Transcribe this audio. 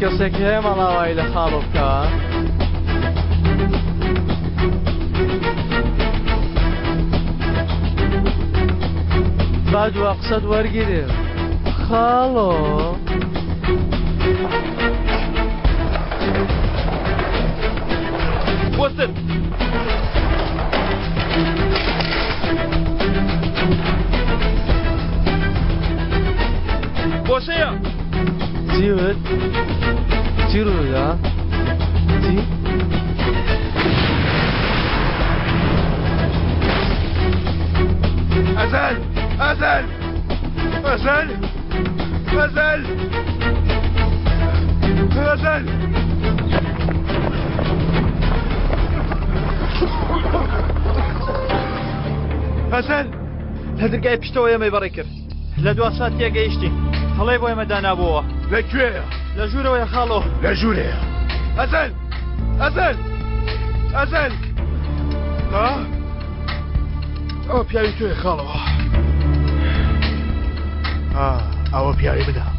کەسێک هەیە ماڵاوایی لە خاڵۆ بکا؟ با دوا قسەت وەرگرم خاڵۆ. وەستن! بۆشەیە! چی وت؟ چی ڕوودا؟ چی؟ ئەزەل! ئەزەل! ئەزەل! ئەزەل! ئەزەل! ئەزەل! لە درگای پشتەوە ئێمەی بەڕێ کرد. لە دوا سات تێگەیشتین. هەڵەی بۆ ئێمە دانابووەوە. لە کوێیە؟ لە ژوورەوەیە خاڵۆ. لە ژوورەیە. ئەزەل! ئەزەل! ئەزەل! ها؟ ئەوە پیاوی تۆیە خاڵەوە. ئەوە پیاوی منە.